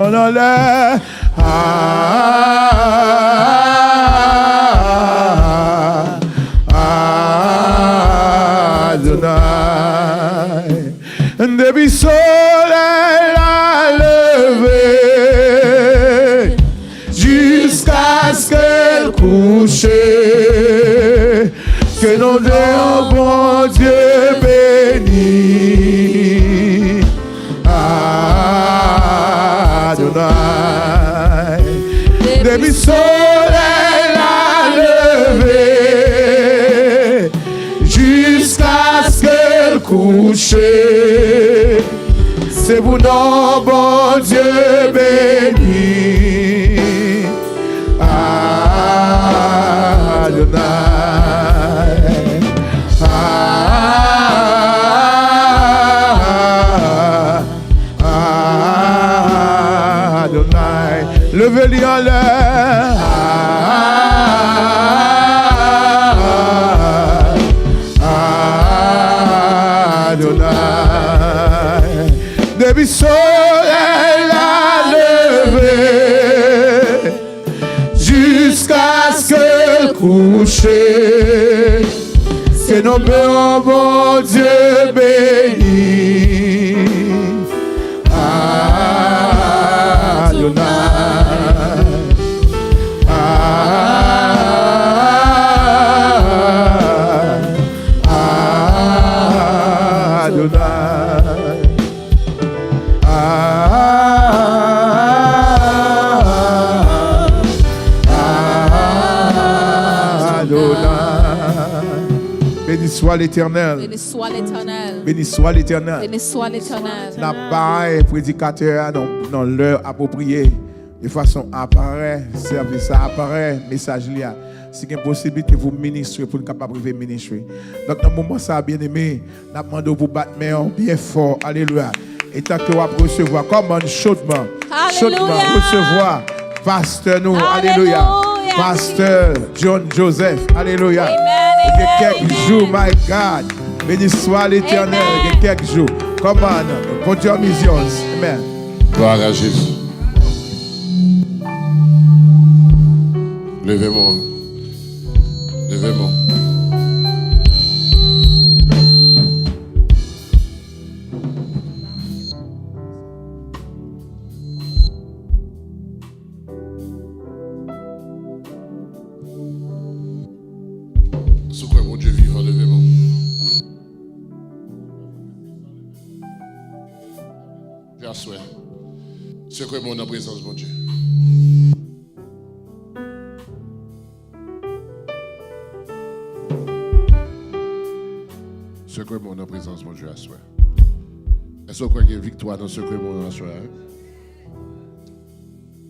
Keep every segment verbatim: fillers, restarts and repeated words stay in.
Anlè. Ah, Adonai. Depi solèy la leve jiskaske l kouche, ke non de Bondye beni. Adonai. Depi solèy la leve jiskaske l kouche, se pou non Bondye beni. Adonai. Ah, Adonai. Leve li anlè. Adonai. Depi solèy la leve jiskaske l kouche, se non Bondye beni. Adonai. Ah, Adonai. Ah, Adonai. Béni soit l'Éternel. Béni soit l'Éternel. Béni soit l'Éternel. Béni soit l'Éternel. N ap bay predikatè a nan, nan lè apwopriye, de fason apre sèvis la, apre mesaj li a. Si gen posiblite pou ministre, pou n kapab rive ministre. Donk, nan moman sa a, byeneme, n ap mande w pou bat men w byen fò. Alelouya. Etan ke w ap resevwa, kòmann chodman, chodman, alelouya, resevwa pastè nou. Alelouya. Alelouya. Pastè John Joseph. Alelouya. Amen, amen, amen. Gen kèk jou, my God. Béni soit l'Éternel. Amen. Gen kèk jou. Kòmann, Bondye an mizyon. Amen. Glwa a Jezi. Leve men w. Leve men w. Si w kwè Bondye vivan, leve men w. Aswè. Sekwe men w nan prezans Bondye. Sekwe men w nan prezans Bondye aswè. Èske w kwè gen viktwa nan sekwe men w nan aswè a, wi?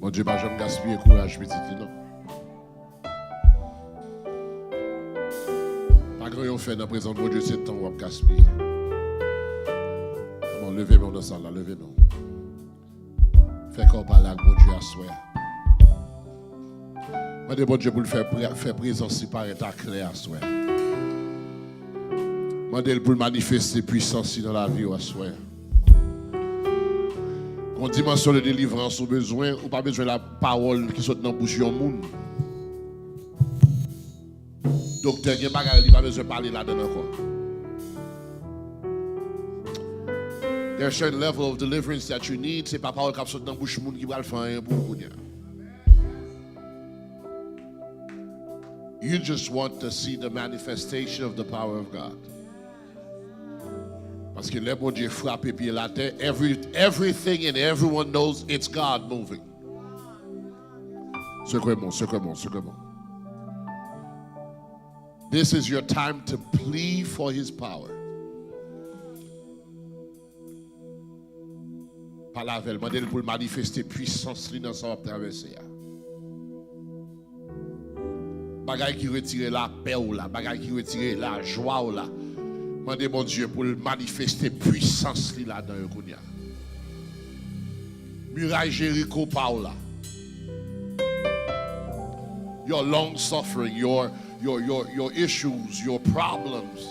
Bondye pa janm gaspiye kouraj pitit li, non. Pa gen yon fè nan prezans Bondye, se tan w ap gaspiye. Kòman, leve men w nan sal la, leve men w. Fè kè w pale ak Bondye aswè a. Mande Bondye pou l fè pre-, fè prezans li parèt aklè aswè a. Mande l pou l manifeste pwisans li nan lavi w aswè a. Gon dimansyon de delivrans ou bezwen, ou pa bezwen la pawòl ki sot nan bouch yon moun. Doktè gen bagay li pa bezwen pale ladan l ankò. There's certain level of deliverance that you need. Se pa pawòl k ap sot nan bouch moun ki pral fè anyen pou ou kounye a. You just want to see the manifestation of the power of God. Paske lè Bondye frape pye l atè, every, everything and everyone knows it's God moving. Sekwe men w, sekwe men w, sekwe men w. This is your time to plead for his power. Pale avè l, mande l pou l manifeste pwisans li nan sa w ap travèse a. Bagay ki retire lapè w la, bagay ki retire lajwa w la, mande Bondye pou l manifeste pwisans li ladan yo kounye a. Miray Jeriko pa w la. Your long suffering, your, your, your, your issues, your problems,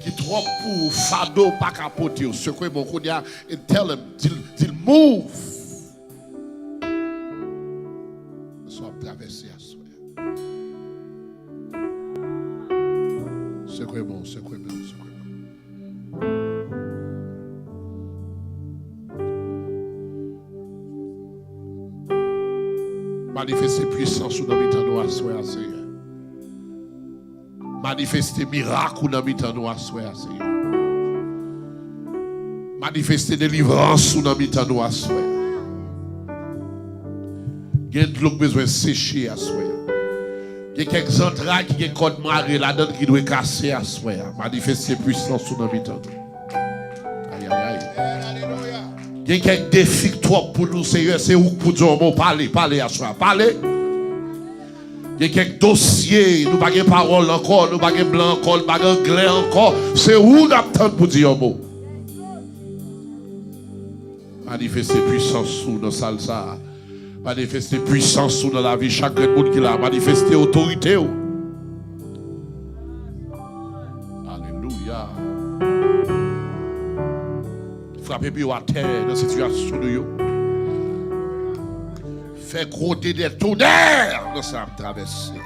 ki twòp pou ou, fado pa ka pote yo. Sekwe men w kounye a and tell him, di l, di l, move. travèse aswè a. Sekwe men w, sekwe men w, sekwe men w. Manifeste pwisans ou nan mitan nou aswè a, Seyè. Manifeste mirak ou nan mitan nou aswè a, Seyè. Manifeste delivrans ou nan mitan nou aswè a. Gen dlo k bezwen seche aswè a. Gen kèk zantray ki gen kòd mare ladan l ki dwe kase aswè a. Manifeste pwisans ou nan mitan nou. Ayayay. Gen kèk defi k twòp pou nou, Seyè. Se ou k pou di yon mo. Pale, pale aswè a. Pale. Gen kèk dosye, nou pa gen pawòl ankò, nou pa gen blan ankò, nou pa gen anglè ankò. Se ou n ap tann pou di yon mo. Manifeste pwisans ou nan sal sa a. Manifeste pwisans ou nan lavi chak grenn moun ki la. Manifeste otorite w. Alelouya. Frape pye w atè nan sitiyasyon nou yo. Fè gwo dede tonè nan sa ap travèse.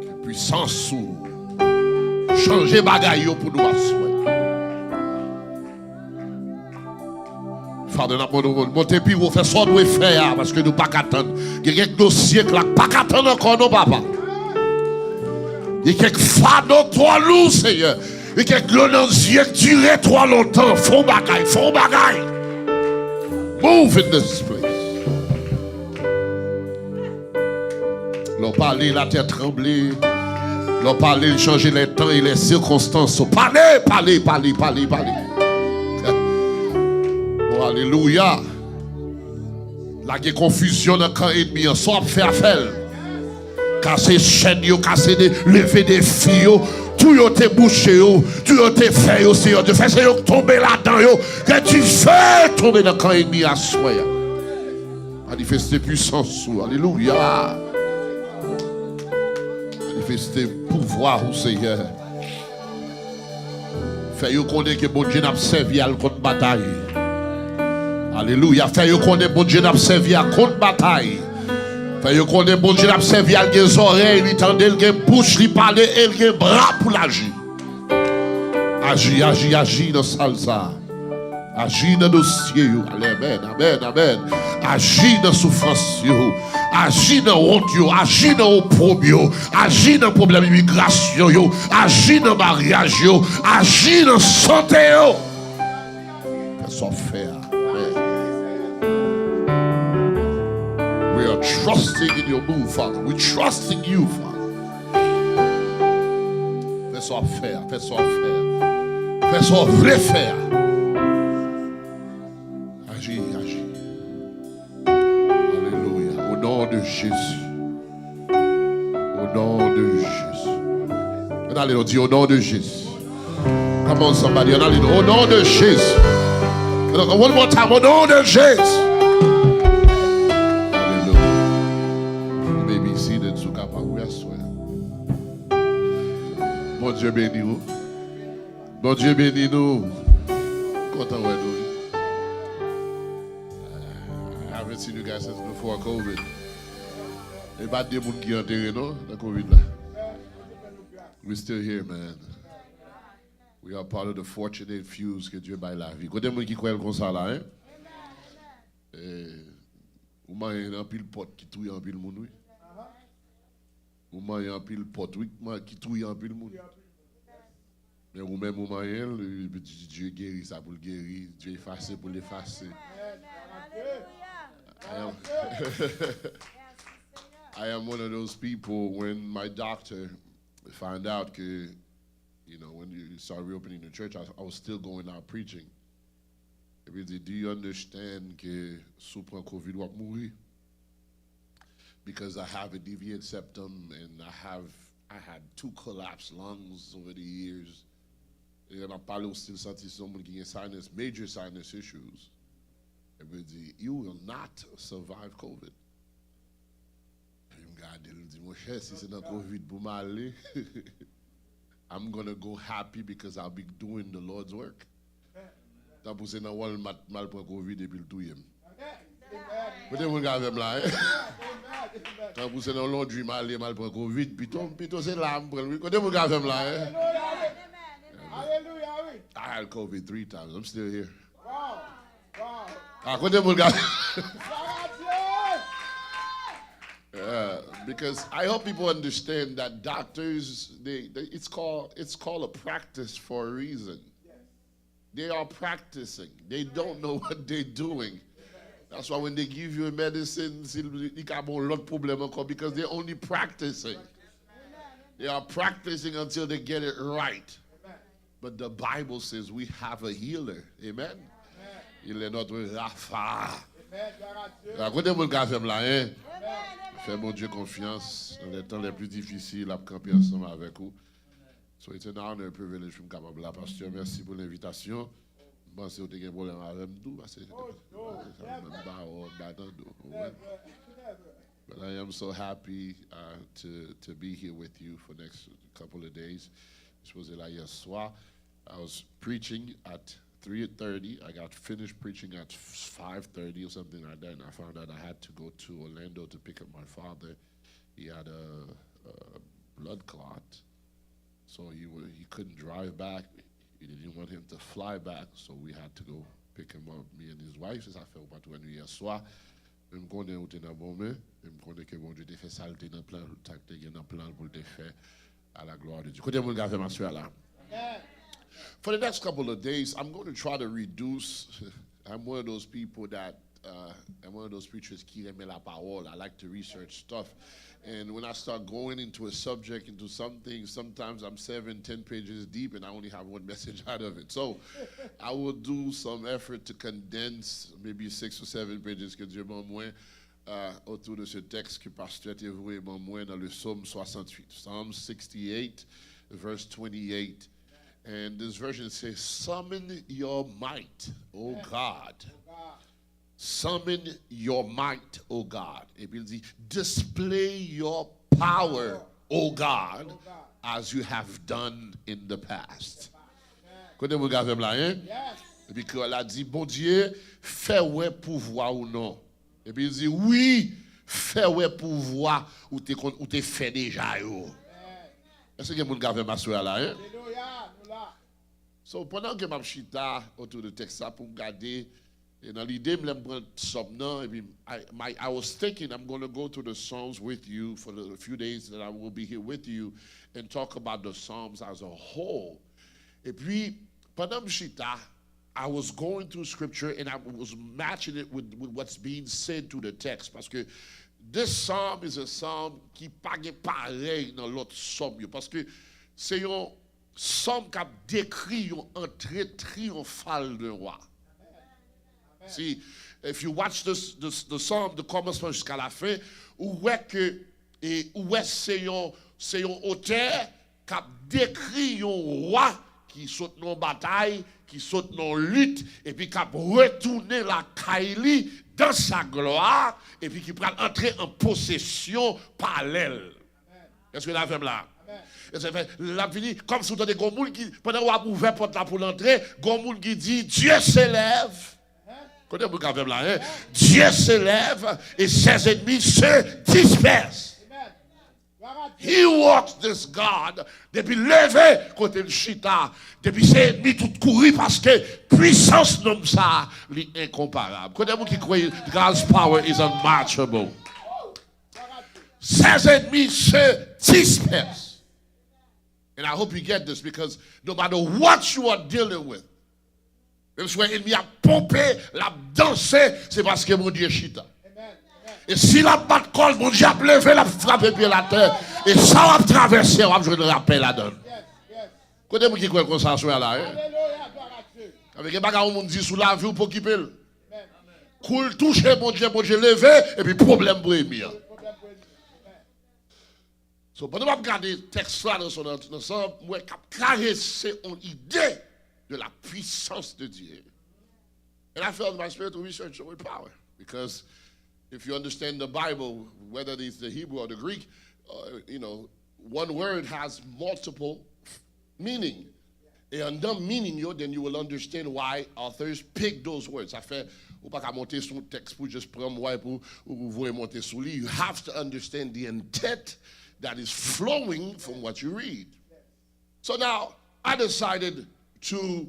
Ke pwisans ou chanje bagay yo pou nou aswè. Father, n ap mande w monte pi wo, fè sa w dwe fè a, paske nou pa ka tann. Gen kèk dosye k la k pa ka tann ankò non, papa. Gen kèk fado twò lou, Seyè. Gen kèk dlo nan zye k dire twò lontan. Fè yon bagay, fè yon bagay. Move in this place. Lè w pale, latè tranble. Lè w pale, l chanje lè tan e lè sikonstans. Pale, pale, pale, pale, pale. O, alelouya. Lage konfizyon nan kan ènmi an. Sa w ap fè a, fè l. Kase chèn yo, kase de, leve defi yo. Twou yo te bouche yo, twou yo te fè yo, Seyè Dye. Fè se yo k tonbe ladan yo. Ke dife tonbe nan kan ènmi aswè a. Manifeste pwisans ou. Alelouya. Manifeste pouvwa ou, Seyè. Fè yo konnen ke Bondye n ap sèvi a l konn batay. Alelouya. Fè yo konnen Bondye n ap sèvi a konn batay. Fè yo konnen Bondye n ap sèvi a l gen zòrèy, li tande, l gen bouch, li pale, e l gen bra pou l aji. Aji, aji, aji nan sal sa a. Aji nan dosye yo. Amèn, amèn, amèn. Aji nan soufrans yo. Aji nan wont yo. Aji nan opwob yo. Aji nan pwoblèm imigrasyon yo. Aji nan maryaj yo. Aji nan sante yo. Fè sa w fè a. Amèn. We are trusting in your move, Father. We trusting you, Father. Fè sa w ap fè a, fè sa w ap fè a. Fè sa w vle fè a. Aji, aji. Alelouya. Au nom de Jésus. Au nom de Jésus. Ann ale, nou di, au nom de Jésus. Come on, somebody. Ann ale, au nom de Jésus. One more time, au nom de Jésus. Alelouya. You may be seated, si w kapab, wi, aswè. Bondye beni w. Bondye beni nou. Kontan wè nou, wi. I haven't seen you guys since before covid. E pa de moun ki antere non nan covid la. We still here, man. We are part of the fortunate few ke Dye bay lavi. Kote moun ki kwè l konsa la, hein? Eh, ou manyen anpil pòt ki touye anpil moun, wi. Ou manyen anpil pòt, wi, ki touye anpil moun. Men ou menm ou manyen l, epi Dye geri sa pou l geri, Dye efase pou l efase. I am, I am one of those people, when my doctor found out ke, you know, when you start reopening the church, I, I was still going out preaching. Epi l di, "Do you understand ke si w pran covid, w ap mouri?" Because I have a deviated septum and I have, I had two collapsed lungs over the years. E lè m ap pale, w still santi se yon moun ki gen sinus, major sinus issues. Epi l di, "You will not survive covid." Epi m gade l, m di, "Monchè, si se nan covid pou m ale, I'm gonna go happy because I'll be doing the Lord's work." Tanpou se nan Walmart m al pran covid epi l touye m. Kote moun k avè m la, en? Tanpri se nan londri m ale, m al pran kovid, pito, pito se la m pran l, wi. Kote moun k avè m la, en? Alelouya, wi. I had covid three times. I'm still here. Wow. Wow. Ah, kote moun k avè Glwa a Dye. Yeah, because I hope people understand that doctors, they, they it's called it's called a practice for a reason. They are practicing. They don't know what they're doing. That's why when they give you a medicine, si li ka bon lòt pwoblèm ankò, because they're only practicing. They are practicing until they get it right. But the Bible says we have a healer. Amen. Il est notre Rapha. Amen. Glwa a Dye. Kote moun ka fè m la, en? Fè Bondye konfyans. Nan lè tan lè pli difisil, l ap kanpe ansanm avèk ou. So it's an honor, a privilege pou m kapab la. Pastè, mèsi pou lenvitasyon. M panse w te gen pwoblèm avè m tou, paske sa menm ba w ba nan do. But I am so happy uh, to, to be here with you for next couple of days. Sipoze la yè swa. I was preaching at three thirty. I got finished preaching at five thirty or something like that, and I found out I had to go to Orlando to pick up my father. He had a, a blood clot, so he wa- he couldn't drive back. He didn't want him to fly back, so we had to go pick him up. Me and his wife, se sa fè ou pa t wè nou yè swa. Men m konnen ou te nan bon men, men m konnen ke Bondye te fè sa l te nan plan, sa l te gen nan plan pou l te fè. À la gloire de Dieu. Kote moun ka fè m aswè a la? For the next couple of days, I'm going to try to reduce. I'm one of those people that uh, I'm one of those preachers ki renmen la parole. I like to research stuff. And when I start going into a subject, into something, sometimes I'm seven, ten pages deep and I only have one message out of it. So I will do some effort to condense maybe six or seven pages que Dieu ban mwen uh, autour de ce texte que pasteur te voye ban mwen dans le psaume soixante-huit, Psalm sixty-eight, verse twenty-eight. And this version says, summon your might, O God. Summon your might, O God. Epi l di, display your power, O God, as you have done in the past. Kote moun ka fè m la, en? Epi kreyòl la di, Bondye, fè wè pouvwa ou non. Epi l di, wi, fè wè pouvwa ou te konn, ou te fè deja yo. Èske gen moun ka fè m aswè a la, en? Alelouya, nou la. So, pandan ke m ap chita otou de tèks sa pou m gade, e nan lide m lè m pran sòm nan, epi I, my, I was thinking I'm going to go through the Psalms with you for the few days that I will be here with you and talk about the Psalms as a whole. Epi, pandan m chita, I was going through scripture and I was matching it with, with what's being said through the text. Paske this psalm is a psalm ki pa gen parèy nan lòt sòm yo. Paske se yon sòm k ap dekri yon antre triyonfal de wa. See, if you watch this, this, the psalm, de kòmansman jiska la fen, ou wè ke, e, ou wè se yon, se yon otè k ap dekri yon wa ki sot nan yon batay, ki sot nan yon lit, epi k ap retounen lakay li dan sa glwa, epi ki pral antre an posesyon palè l. Èske n avè m la? Èske fè, l ap vini kòmsi w tande gon moun ki, pandan w ap ouvè pòt la pou l antre, gon moun ki di, Dieu s'élève. Kote moun k avè m la, en? Dieu s'élève et ses ennemis se dispersent. He walks this God. Depi leve kote l chita, depi se enmi tout kouri paske pwisans nonm sa li enkonparab. Kote moun ki kwè God's power is unmatchable. Ses ennemis se dispersent. And I hope you get this because no matter what you are dealing with, menm si w wè enmi ap ponpe, l ap danse, se paske Bondye chita. E si l ap bat kò l, Bondye ap leve, l ap frape pye l atè. E sa w ap travèse, w ap jwenn lapè ladan l. Kote moun ki kwè konsa aswè a la, en? Avèk gen bagay yon moun di sou lavi w, pa okipe l. Kou l touche Bondye, Bondye leve, epi pwoblèm pou enmi an. So, pandan m ap gade tèks la nan son ansanm, m wè k ap karese yon ide de la puissance de Dieu. And I felt in my spirit to research the word power. Because if you understand the Bible, whether it's the Hebrew or the Greek, uh, you know, one word has multiple meaning. E anndan meaning yo, then you will understand why authors pick those words. Sa fè, Ou pa ka monte sou yon tèks pou just pran mwa epi ou, ou voye monte sou li. You have to understand the intent that is flowing from what you read. So now, I decided to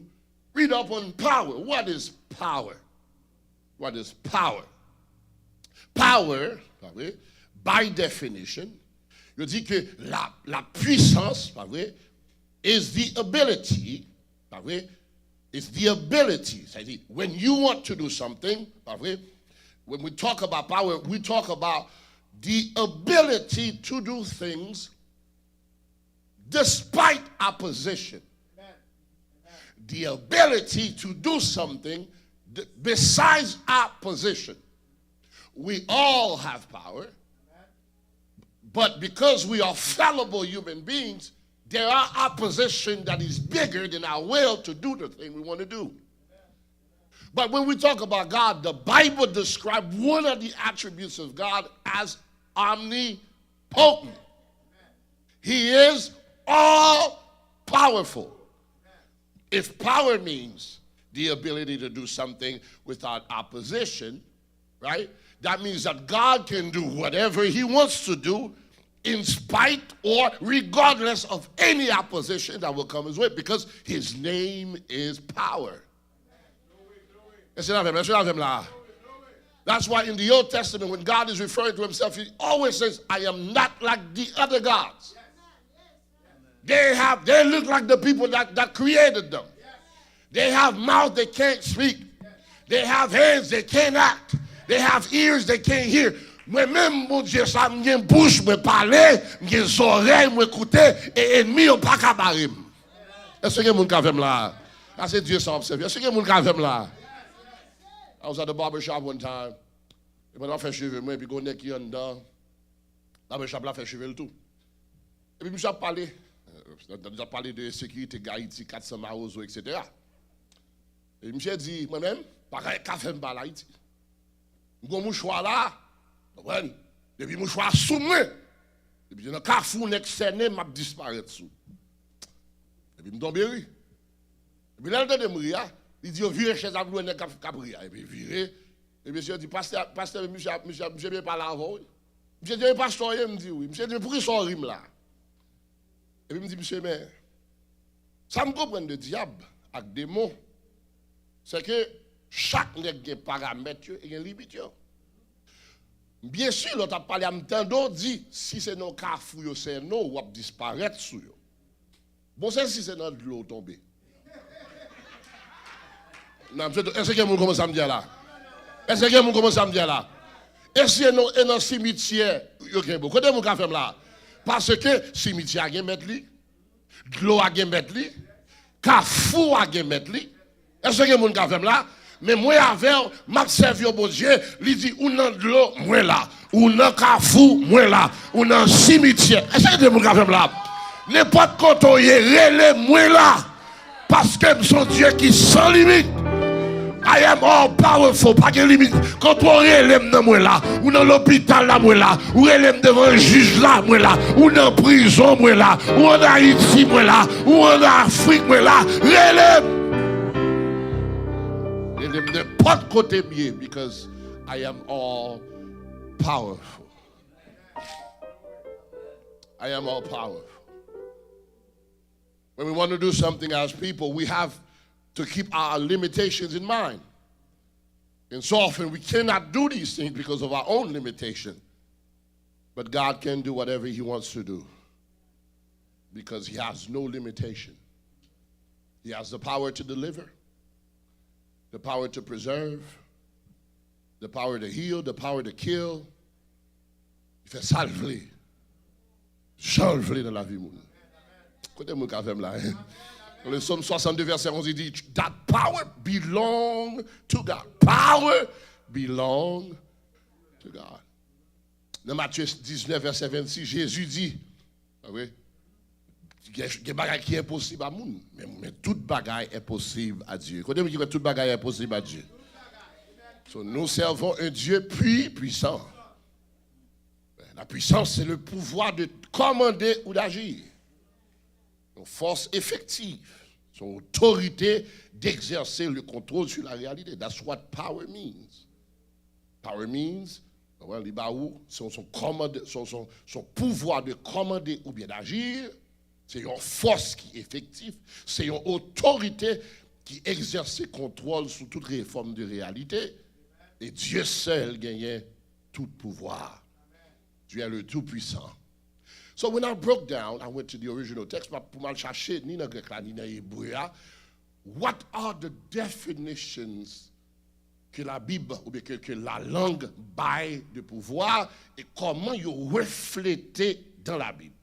read up on power. What is power? What is power? Power, pa vre, by definition, yo di ke la, la puissance, pa vre, is the ability, pa vre, is the ability. Sa vle di, when you want to do something, pa vre, when we talk about power, we talk about the ability to do things despite opposition. The ability to do something d- besides opposition. We all have power, but because we are fallible human beings, there are opposition that is bigger than our will to do the thing we want to do. But when we talk about God, the Bible describes one of the attributes of God as omnipotent. He is all powerful. If power means the ability to do something without opposition, right? That means that God can do whatever he wants to do in spite or regardless of any opposition that will come his way because his name is power. Èske n avè m? Èske n avè m la? That's why in the Old Testament, when God is referring to himself, he always says, I am not like the other gods. They have, they look like the people that, that created them. They have mouth, they can't speak. They have hands, they can't act. They have ears, they can't hear. Mwen menm, Bondye sa, m gen bouch, mwen pale, m gen zòrèy, mwen koute, e ènmi yo pa ka bare m. Èske gen moun k avè m la? Sa se Dye sa w ap sèvi. Èske gen moun k avè m la? I was at the barber shop one time. E pandan m ap fè cheve mwen, epi gen yon nèg ki anndan barber shop la fè cheve l tou. Epi misye ap pale, misye ap pale de ensekirite, Ayiti, kat san mawozo, etsetera. Epi misye di, mwen menm, pa gen anyen k ka fè m pa al Ayiti. M gon mouchwa la, konprann? Depi mouchwa a sou mwen, depi nan kafou nèg sènen, m ap disparèt sou. Epi m tonbe ri. Epi lè l tande m ri a, li di yo vire chèz la pou l wè nèg k ap, k ap ri a. Epi vire. Epi mesye yo di, pastè, pastè, misye, misye, misye byen pale avè w wi. Misye di, e pastè w ye? M di wi. Misye di, men poukisa w ri m la? Epi m di, misye, men, sa m konprann de dyab ak demon, se ke chak nèg gen paramèt yo e gen limit yo. Byen si, lè w t ap pale a, m tande w di, si se nan kafou yo sènen w, w ap disparèt sou yo. Bon, se si se nan dlo w tonbe. Nan, èske gen moun konprann sa m di a la? Èske gen moun konprann sa m di a la? E si e nan, e nan simityè yo kenbe w? Kote moun ka fè m la? Paske simityè a gen mèt li, dlo a gen mèt li, kafou a gen mèt li. Èske gen moun k avè m la? Men mwen avè w, m ap sèvi yon Bondye, li di, ou nan dlo, mwen la. Ou nan kafou, mwen la. Ou nan simityè. Èske gen moun k avè m la? Nenpòt kote w ye, rele m, mwen la. Paske m se yon Dye ki san limit. I am all powerful, pa gen limit. Kote w rele m nan, mwen la. Ou nan lopital la, mwen la. Ou rele m devan jij la, mwen la. Ou nan prizon, mwen la. Ou ann Ayiti, mwen la. Ou ann Afrik, mwen la. Rele m. Rele m nenpòt kote m ye, because I am all powerful. I am all powerful. When we want to do something as people, we have to keep our limitations in mind. And so often we cannot do these things because of our own limitation. But God can do whatever He wants to do because He has no limitation. He has the power to deliver, the power to preserve, the power to heal, the power to kill. Li fè sa l vle, jan l vle nan lavi moun. Kote moun k avè m la? Dans le psaume soixante-deux, verset onze, il dit, that power belong to God. Power belong to God. Nan Matye diznèf, vèsè vennsis, Jezi di, pa vre? Gen, gen bagay ki enposib a moun, men, men tout bagay enposib a Dye. Kote moun ki kwè tout bagay enposib a Dye? So, nous servons un Dieu puis puissant. La puissance, c'est le pouvoir de commander ou d'agir. Yon fòs efektif. Son otorite d'exercer le contrôle sur la réalité. That's what power means. Power means, well, li ba ou, se yon, se yon kòmande, se yon, se yon, se yon pouvwa de kòmande oubyen d'agir. Se yon fòs ki efektif. Se yon otorite ki egzèse kontwòl sou tout fòm de reyalite. E Dye sèl genyen tout pouvwa. Dieu est le Tout-Puissant. So when I broke down, I went to the original text, pa pou m al chache ni nan grèk la, ni nan ebre a. What are the definitions que la Bible, oubyen ke, ke la langue bay de pouvoir, e kòman yo reflete dans la Bible?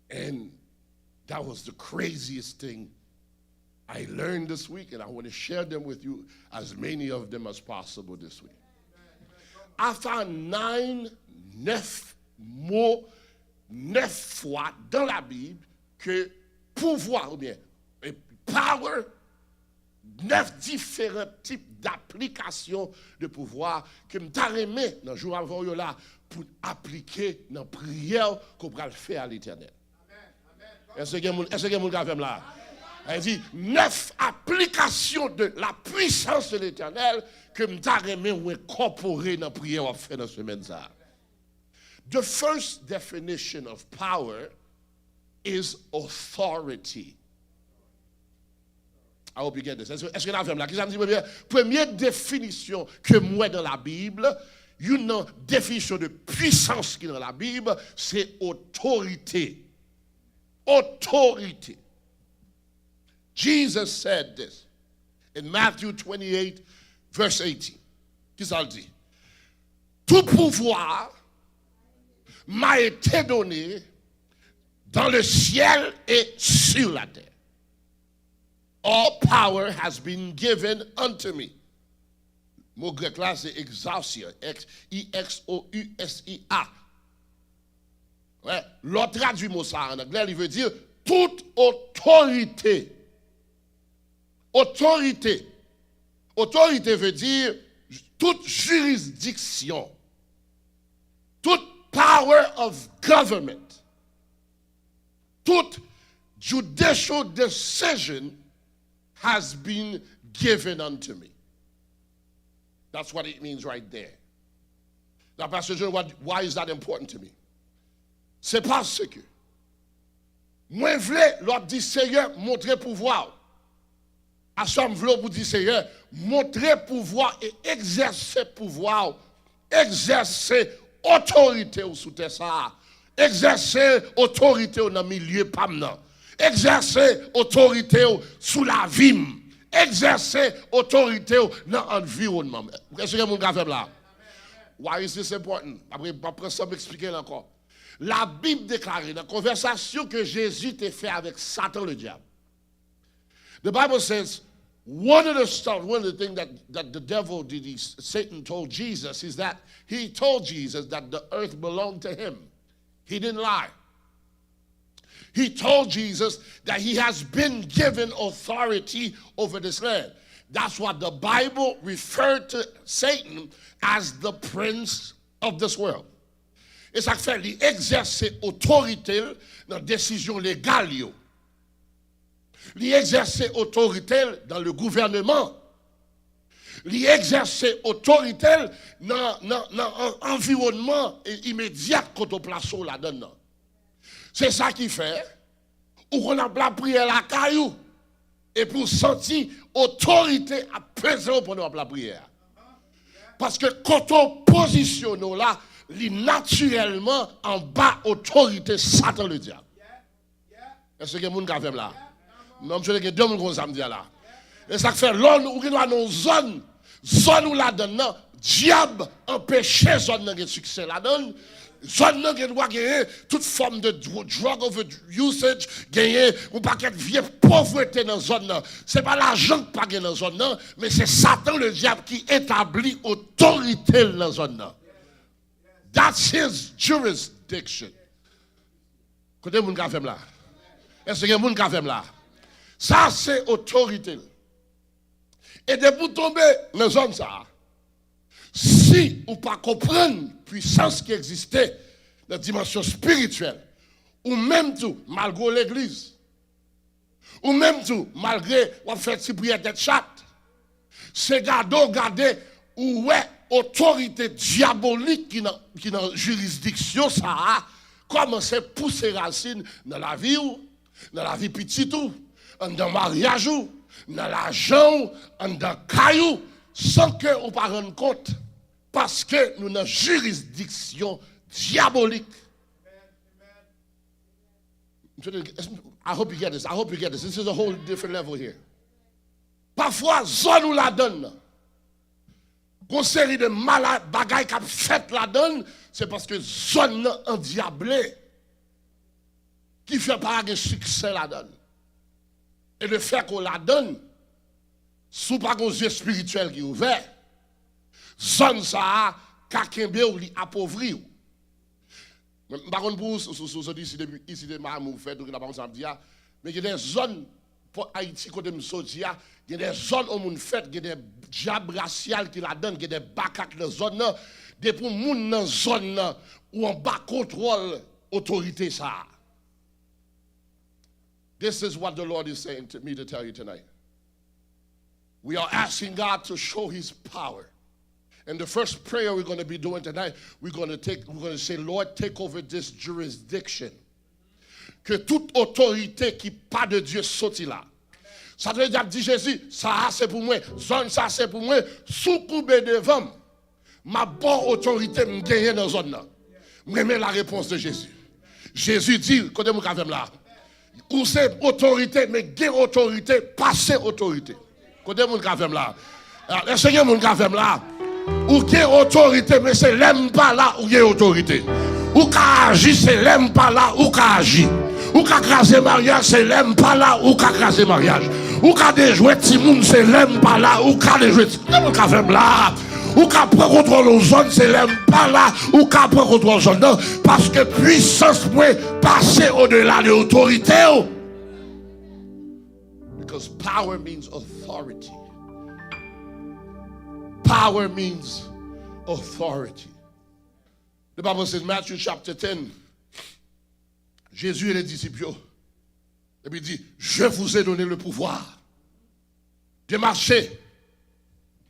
And that was the craziest thing I learned this week, and I want to share them with you, as many of them as possible this week. I found nine, nèf mo, nèf fwa dans la Bible ke pouvwa, oubyen, eh, power, nèf diferan tip d'application de pouvoir ke m ta renmen nan jou avè w yo la pou n aplike nan priyè w ke w pral fè a Letènèl. Èske gen moun, èske gen moun k avè m la? Sa vle di, nèf application de la puissance de l'Éternel ke m ta renmen w enkòpore nan priyè w ap fè nan semèn sa a. The first definition of power is authority. I hope you get this. Èske, èske n avè m la? Kisa m di premye? Premye definisyon ke m wè nan la Bib, youn nan definisyon de pwisans ki nan la Bib, se otorite. Otorite. Jesus said this in Matthew twenty-eight, verse eighteen. Kisa l di? Tout pouvoir m'a été donné dans le ciel et sur la terre. All power has been given unto me. Mo grèk la se exousia, X, E X O U S I A. Wè, lè w tradui mo sa a an anglè, li vle di tout otorite. Otorite. Otorite vle di tout jiridiksyon. Tout power of government. Tout judicial decision has been given unto me. That's what it means right there. Now, Pastor John, what, why is that important to me? Se paske mwen vle, lè w ap di, Seyè, montre pouvwa w. Aswè m vle w pou di, Seyè, montre pouvwa e egzèse pouvwa w, egzèse otorite w sou tè sa a, egzèse otorite w nan milye pa m nan, egzèse otorite w sou lavi m, egzèse otorite w nan anviwònman m. Èske gen moun k avè m la? Why is this important? Apre, m ap pran san m eksplike l ankò. Labib deklare nan konvèsasyon ke Jezi te fè avèk Satan Ledyab. The Bible says one of the stuff, one of the things that, that the devil did, he, Satan told Jesus, is that he told Jesus that the earth belonged to him. He didn't lie. He told Jesus that he has been given authority over this land. That's why the Bible referred to Satan as the prince of this world. E sa k fè li egzèse otorite l nan desizyon legal yo. Li egzèse otorite l dans le gouvernement. Li egzèse otorite l nan, nan, nan an-, anviwònman i-, imedyat kote w plase w ladan l nan. Se sa ki fè, ou konn ap lapriyè lakay ou, epi w santi otorite ap peze w pandan w ap lapriyè a. Paske kote w pozisyone w la, li natirèlman anba otorite Satan Ledyab. Èske gen moun k avè m la? Non, m swete gen de moun konn sa m di a la. E sa k fè, lè w, ou gen dwa nan yon zòn, zòn ou ladan l nan, dyab anpeche zòn nan gen siksè ladan l. Zòn nan gen dwa genyen tout fòm de dro-, drug over usage, genyen yon pakèt vye povrete nan zòn nan. Se pa lajan k pa gen nan zòn nan, men se Satan Ledyab ki etabli otorite l nan zòn nan. That's his jurisdiction. Kote moun k avè m la? Èske gen moun k avè m la? Sa se otorite l. E depi w tonbe nan zòn sa a, si ou pa konprann pwisans ki egziste nan dimansyon espirityèl, ou menm tou, malgre w legliz, Ou menm tou, malgre w ap fè ti priyè tèt chat, se gade w gade, ou wè otorite dyabolik ki nan, ki nan jirisdiksyon sa a kòmanse pouse rasin nan lavi w, nan lavi pitit ou, anndan maryaj ou, nan lajan w, anndan kay ou, san ke ou pa rann kont, paske nou nan jirisdiksyon dyabolik. I hope you get this. I hope you get this. This is a whole different level here. Pafwa, zòn ou ladan l nan, gon seri de mala, bagay k ap fèt ladan l, se paske zòn nan andyable, ki fè pa gen siksè ladan l. E le fè ke w ladan l, si w pa gon zye espirityèl ki ouvè, zòn sa a ka kenbe w, li apovri w. Mwen, m pa konn pou ou, si, si, si w soti isi depi, isi de Miami, ou fèt, ou ki la pa konn sa m ap di a. Men gen de zòn, Pòt Ayiti, kote m soti a, gen de zòn yon moun fèt, gen de dyab rasyal ki ladan l, gen de bakak nan zòn nan. Depi yon moun nan zòn nan, ou anba kontwòl otorite sa a. This is what the Lord is saying to me to tell you tonight. We are asking God to show his power. And the first prayer we're going to be doing tonight, we're going to take, we're going to say, Lord, take over this jurisdiction. Ke tout otorite ki pa de Dye soti la. Sa vle di ap di Jezi, sa a se pou mwen, zòn sa se pou mwen, si w koube devan m, m ap ba w otorite m genyen nan zòn nan. M renmen la réponse de Jésus. Jezi di, kote moun k avè m la? Ou se otorite, men gen otorite pase otorite. Kote moun k avè m la? Ah, èske gen moun k avè m la? Ou gen otorite, men se lè m pa la ou gen otorite. Ou ka aji, se lè m pa la ou ka aji. Ou ka kraze maryaj, se lè m pa la ou ka kraze maryaj. Ou ka dejwe timoun, se lè m pa la ou ka dejwe timoun. Kote moun k avè m la? Ou ka pran kontwòl yon zòn, se lè m pa la ou ka pran kontwòl zòn nan, paske pwisans mwen pase odela de otorite w. Because power means authority. Power means authority. The Bible says, Matthew chapter ten, Jésus et les disciples, epi di, Je vous ai donné le pouvoir de marcher,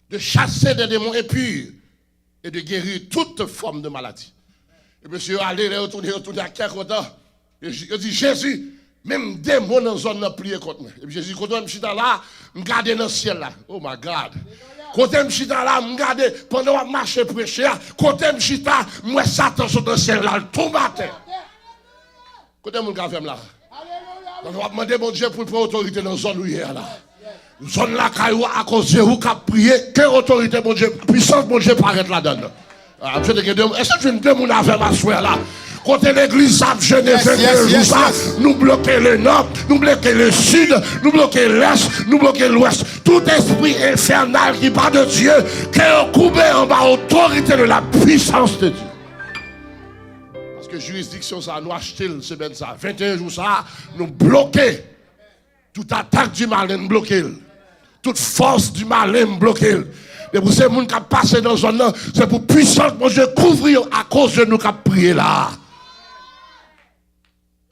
de chasser des démons impurs et de guérir toute forme de maladie. E mesye yo ale, lè yo tounen, yo tounen ak kè kontan. Yo di, Jezi, menm demon nan zòn nan pliye kont mwen. Epi Jezi, kote m chita la, m gade nan syèl la. Oh my God. Kote m chita la, m gade, pandan w ap mache preche a, kote m chita, m wè Satan sot nan syèl la, l tonbe atè. Kote moun k avè m la? Paske w ap mande Bondye pou l pran otorite nan zòn ou ye a la. Zòn lakay ou a, akoz de ou k ap priye, ke otorite Bondye, pwisans Bondye parèt ladan l. Ah, m swete gen de, èske m jwenn de moun avè m aswè la? Kote legliz sa ap jene venndez jou sa, nou bloke le nò, nou bloke le sid, nou bloke lès, nou bloke lwès. Tout espri enfènal ki pa de Dye, ke yo koube anba otorite de la puissance de Dieu. Paske jirisdiksyon sa, nou achte l semèn sa, venteyen jou sa, nou bloke tout atak di malen, m bloke l. Tout fòs di malen, m bloke l. Depi se moun k ap pase nan zòn nan, se pou pwisans Bondye kouvri yo akoz de nou k ap priye la.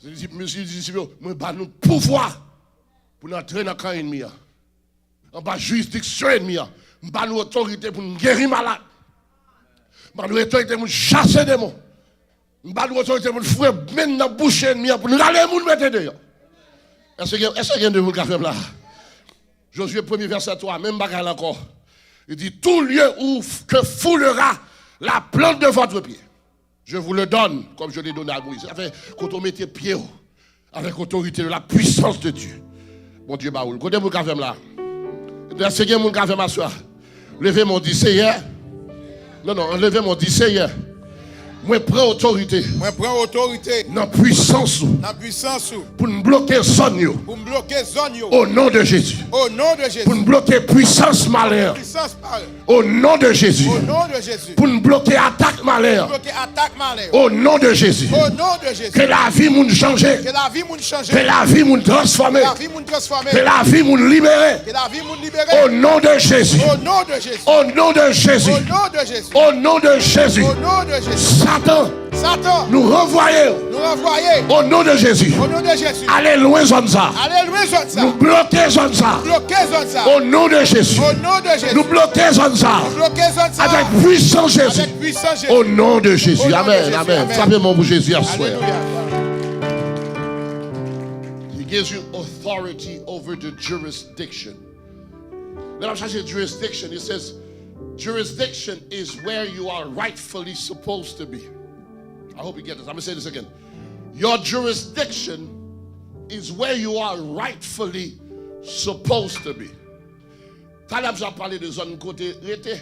Li di, li di disip yo, mwen ba nou pouvwa pou n antre nan kan ènmi an. Anba jirisdiksyon ènmi an. M ba nou otorite pou n geri malad. M ba nou otorite pou n chase demon. M ba nou otorite pou n foure men n nan bouch ènmi an, pou n rale moun mete deyò. Èske gen, èske gen de moun k avè m la? Jozye premye vèsè twa, menm bagay la ankò. Li di, tout lieu où que foulera la plante de votre pied, je vous le donne, comme je l'ai donné à Moïse. Sa fè, kote w mete pye w, avec autorité de la puissance de Dieu. Bondye ba ou l. Kote moun k avè m la? Èske gen moun k avè m aswè a? Leve men w, di, Seyè. Non, non, leve men w, di, Seyè, mwen pran otorite. Mwen pran otorite. Nan pwisans ou. Nan pwisans ou. Pou n bloke zòn yo. Pou m bloke zòn yo. O non de Jezi. O non de Jezi. Pou n bloke pwisans malen an. Pwisans malen. O non de Jezi. O non de Jezi. Pou n bloke atak malen an. Bloke atak malen. O non de Jezi. O non de Jezi. Ke lavi moun chanje. Ke lavi moun chanje. Ke lavi moun transfòme. Ke lavi moun transfòme. Ke lavi moun libere. Ke lavi moun libere. O non de Jezi. O non de Jezi. O non de Jezi. O non de Jezi. O non de Jezi. O non de Jezi. Satan. Satan. Nou ranvwaye yo. Nou ranvwaye. O non de Jezi. O non de Jezi. Ale lwen zòn sa. Ale lwen zòn sa. Nou bloke zòn sa. Bloke zòn sa. O non de Jezi. O non de Jezi. Nou bloke zòn sa. Nou bloke zòn sa. Avèk pwisans Jezi. Avèk pwisans Jezi. O non de Jezi. O non de Jezi. Amèn, amèn. Amèn. Frape men w pou Jezi aswè. Alelouya. He gives you authority over the jurisdiction. Lè l ap chache jurisdiction, it says, "Jurisdiction is where you are rightfully supposed to be." I hope you get this. I'm gonna say this again. Your jurisdiction is where you are rightfully supposed to be. Talè m ap pale de zòn kote rete.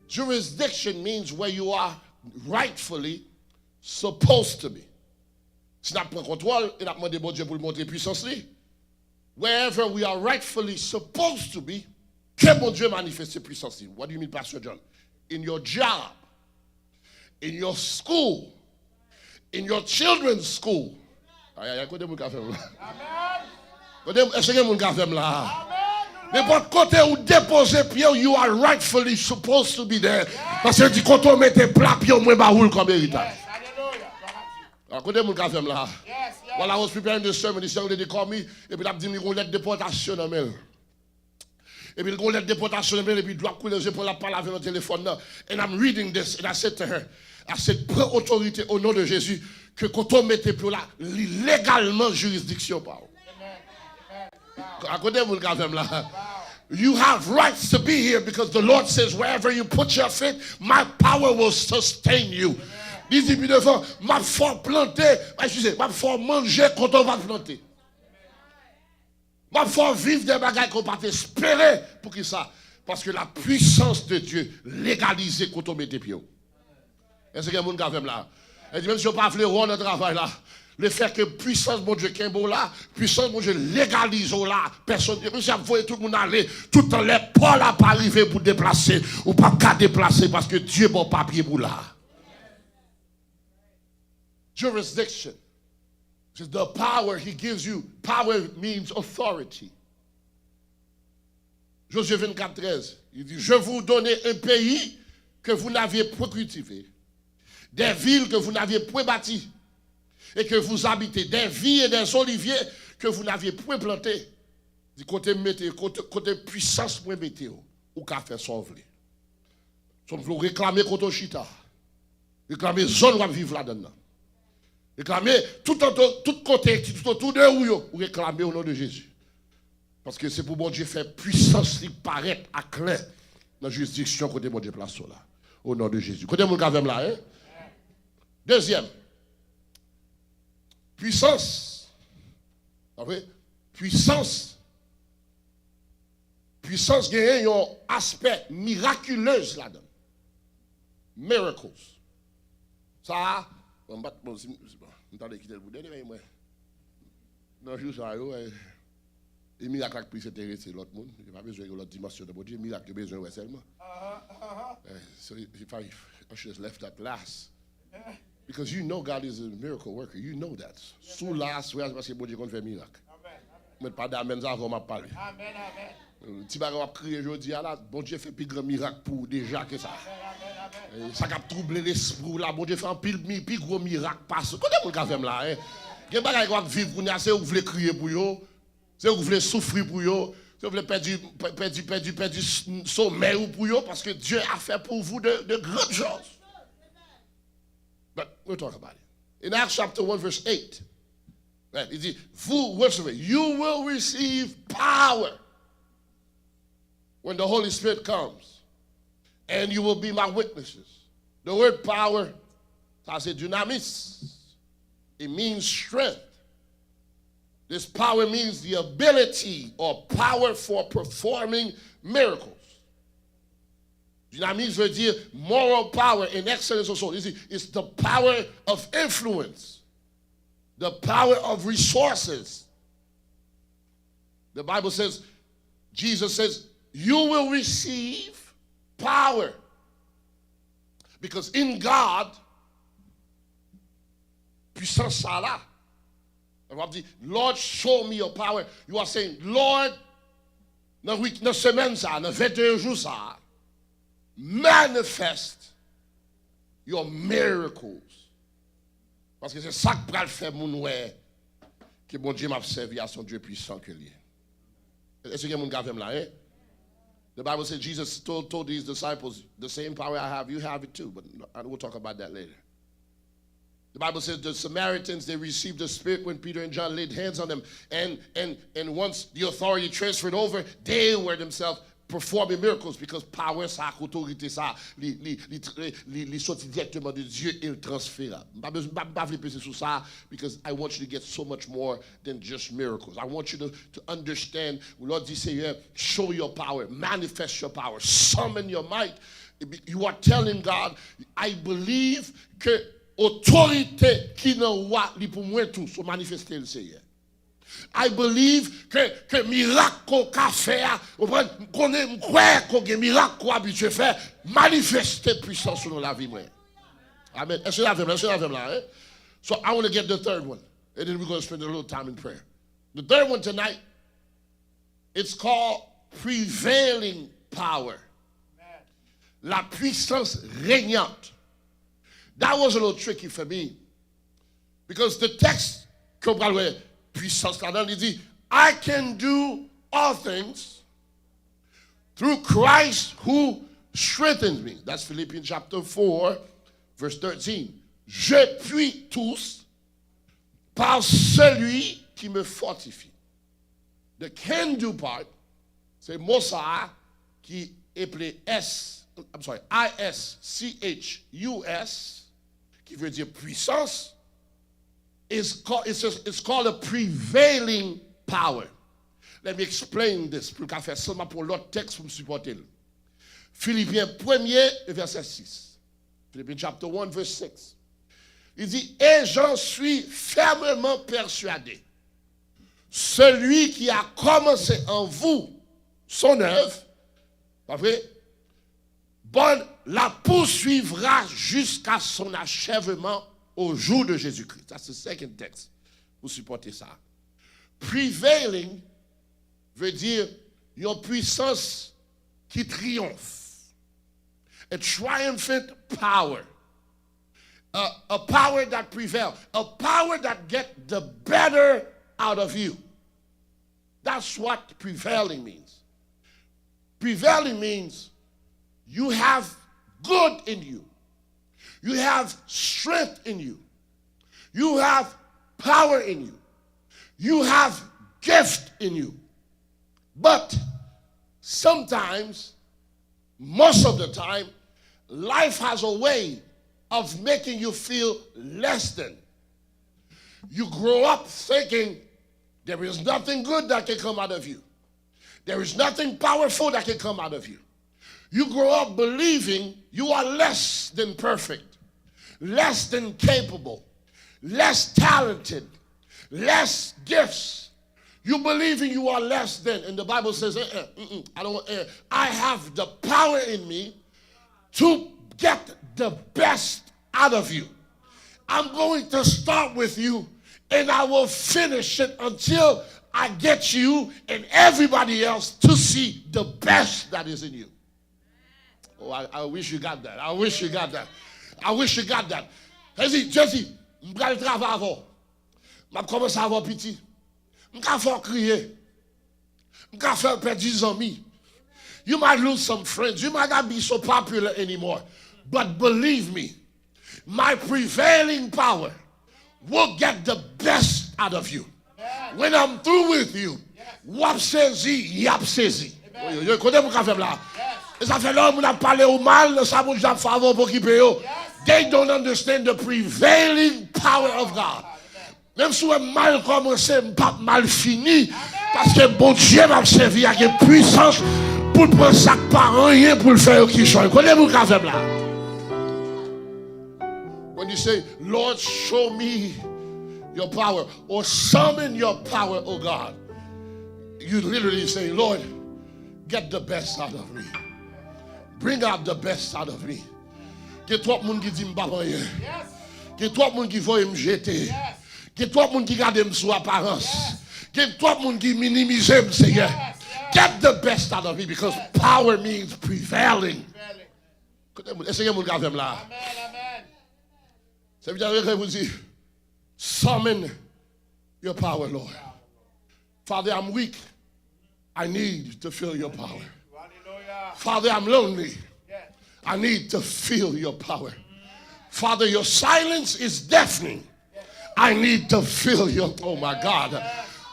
Jurisdiction means where you are rightfully supposed to be. Si n ap pran kontwòl e n ap mande Bondye pou l montre pwisans li, wherever we are rightfully supposed to be, ke Bondye manifeste pwisans li. What do you mean, Pastor John? In your job, in your school, in your children's school. Ay, ay, ay, kote moun ka fè m la? Kote, èske gen moun ka fè m la? Nenpòt kote ou depoze pye w, you are rightfully supposed to be there. Paske l di, kote w mete pla pye w, mwen ba ou l kòm eritaj. Ah, kote moun ka fè m la? While I was preparing this sermon, this young lady called me, epi l ap di m li gon lèt depòtasyon nan men l. Epi l gon lèt depòtasyon nan men l, epi dlo ap koule nan je pou l ap pale avè m nan telefòn nan. And I'm reading this, and I said to her, I said, pran otorite o non de Jezi, ke kote w mete pye w la, li legalman jirisdiksyon pa w. A kote moun ka fè m la? You have rights to be here because the Lord says, "Wherever you put your feet, my power will sustain you." Li di pi devan, m ap fè w plante, eskize, m ap fè w manje kote w pa t plante. M ap fè w viv de bagay ke w pa t espere. Poukisa? Paske la puissance de Dieu legalize kote w mete pye w. Èske gen moun k avè m la? E di, menm si yo pa vle wè w nan travay la, lefètke pwisans Bondye kenbe w la, pwisans Bondye legalize w la, pèsonn, menm si y ap voye tout moun ale, toutan lè pa w la pa rive pou deplase, ou p ap ka deplase paske Dye ba w papye pou w la. Jurisdiction. It's the power he gives you. Power means authority. Josué vingt-quatre treize, il dit, "Je vous donne un pays que vous n'aviez point cultivé, des villes que vous n'aviez point bâties, et que vous habitez, des vignes et des oliviers que vous n'aviez point plantées." Di, kote m mete, kote, kote pwisans mwen mete w, ou ka fè sa w vle. Sa w vle, w reklame kote w chita. Reklame zòn w ap viv ladan nan. Reklame tout anto-, tout kote ki tout otou de ou yo, ou reklame o non de Jezi. Paske se pou Bondye fè pwisans li parèt aklè nan jirisdiksyon kote Bondye plase w la. O non de Jezi. Kote moun k avè m la, en? Dezyèm. Pwisans. Apre, pwisans. Pwisans genyen yon aspè miraculous ladan l. Miracles. Sa a, bon, m pa t, bon, si, si, bon, m ta dwe kite l pou dènye, men mwen. Nan jou sa yo, e, e mirak la k plis enterese lòt moun. Yo pa bezwen yon lòt dimansyon nan Bondye. Mirak yo bezwen wè sèlman. Eh, so if I, I should have left that last. Because you know God is a miracle worker. You know that. Si w la aswè a, se paske Bondye konn fè mirak. Mwen pa damèn sa avè w m ap pale. Ti bagay w ap kriye jodi a la, Bondye fè pi gran mirak pou ou deja ke sa. Eh, sa k ap twouble lespri w la, Bondye fè anpil mi-, pi gwo mirak pase. Kote moun k avè m la, en? Gen bagay w ap viv kounye a, se ou k vle kriye pou yo, se ou k vle soufri pou yo, se ou vle pèdi, pèdi, pèdi, pèdi s-, somèy ou pou yo, paske Dieu a fait pour vous de, de grandes choses. But we'll talk about it. In Acts chapter one, verse eight, right, li di, vous recevrez, you will receive power when the Holy Spirit comes, and you will be my witnesses. The word power, sa se dinamis. It means strength. This power means the ability or power for performing miracles. Dinamis veut dire moral power and excellence also. It's, it's the power of influence, the power of resources. The Bible says, Jesus says, you will receive power. Because in God, pwisans sa la. Lè w ap di, "Lord, show me your power." You are saying, "Lord, nan wik, nan semèn sa, nan venteyen jou sa, manifest your miracles." Paske se sa k pral fè moun wè ke Bondye m ap sèvi a se yon Dye pwisan ke l ye. Èske gen moun k avè m la, en? The Bible says Jesus told, told his disciples, "The same power I have, you have it too." But no, and we'll talk about that later. The Bible says the Samaritans, they received the Spirit when Peter and John laid hands on them. And, and, and once the authority transferred over, they were themselves performing miracles because power sa ak otorite sa, li, li, li, li, li, li soti dirèkteman de Dye e l transferab. M pa bezwen, m pa, m pa vle peze sou sa because I want you to get so much more than just miracles. I want you to, to understand, lè w di, Seyè, show your power, manifest your power, summon your might. You are telling God, I believe ke otorite ki nan ou a, li pou mwen tou, so manifeste l, Seyè. I believe ke, ke mirak ke w ka fè a, ou konprann, m konnen, m kwè ke w gen mirak ke w abitye fè, manifeste pwisans ou nan lavi mwen. Amen. Èske w avè m la? Èske w avè m la, en? So I want to get the third one, and then we're going to spend a little time in prayer. The third one tonight, it's called prevailing power. La puissance régnante. That was a little tricky for me. Because the text ke w pral wè pwisans ladan, li di, "I can do all things through Christ who strengthens me." That's Philippians chapter four, verse thirteen. "Je puis tout par celui qui me fortifie." The can do part, se mo sa a ki eple S, I'm sorry, I S C H U S, ki vle di pwisans, is called, it's, a, it's called a prevailing power. Let me explain this, pou l ka fè sans, m ap pran lòt tèks pou m sipòte l. Filipyen premye, vèsè sis. Philippians chapter one, verse six. Li di, "Et j'en suis fermement persuadé, celui qui a commencé en vous son œuvre," pa vre? "Bon, la poursuivra jusqu'à son achèvement au jour de Jésus-Christ." That's the second text pou sipòte sa. Prevailing vle di yon pwisans ki triyonf. A triumphant power. A, a power that prevail. A power that get the better out of you. That's what prevailing means. Prevailing means you have good in you. You have strength in you. You have power in you. You have gift in you. But sometimes, most of the time, life has a way of making you feel less than. You grow up thinking there is nothing good that can come out of you. There is nothing powerful that can come out of you. You grow up believing you are less than perfect, less than capable, less talented, less gifts. You believing you are less than, and the Bible says, "Uh-uh, mm-mm, I don't want, uh, I have the power in me to get the best out of you. I'm going to start with you, and I will finish it until I get you and everybody else to see the best that is in you." Oh, I, I wish you got that. I wish you got that. I wish you got that. Jezi, Jezi, m pral travay avè w. M ap kòmanse avè w piti. M ka fè w kriye. M ka fè w pèdi zanmi. You might lose some friends. You might not be so popular anymore. But believe me, my prevailing power will get the best out of you. When I'm through with you, w ap sezi, y ap sezi. Yo, yo, yo, kote moun ka fè m la? E sa fè lè moun ap pale ou mal, nan sa moun ap fè avè w, pa okipe yo. They don't understand the prevailing power of God. Menm si w wè m mal kòmanse, m p ap mal fini. Paske Bondye m ap sèvi a gen pwisans pou l pran sa k pa anyen pou l fè yo kichòy. Kote moun ka fè m la? When you say, "Lord, show me your power," or, "Summon your power, oh God," you literally say, "Lord, get the best out of me. Bring out the best out of me." Gen twòp moun ki di m p ap anyen. Gen twòp moun ki voye m jete. Gen twòp moun ki gade m sou aparans. Gen twòp moun ki minimize m, Seyè. Get the best out of me because power means prevailing. Kote moun? Èske gen moun k avè m la? Sèvitè a regle pou di, Summon your power, Lord. Father, I'm weak. I need to feel your power. Father, I'm lonely. I need to feel your power. Father, your silence is deafening. I need to feel your, oh my God.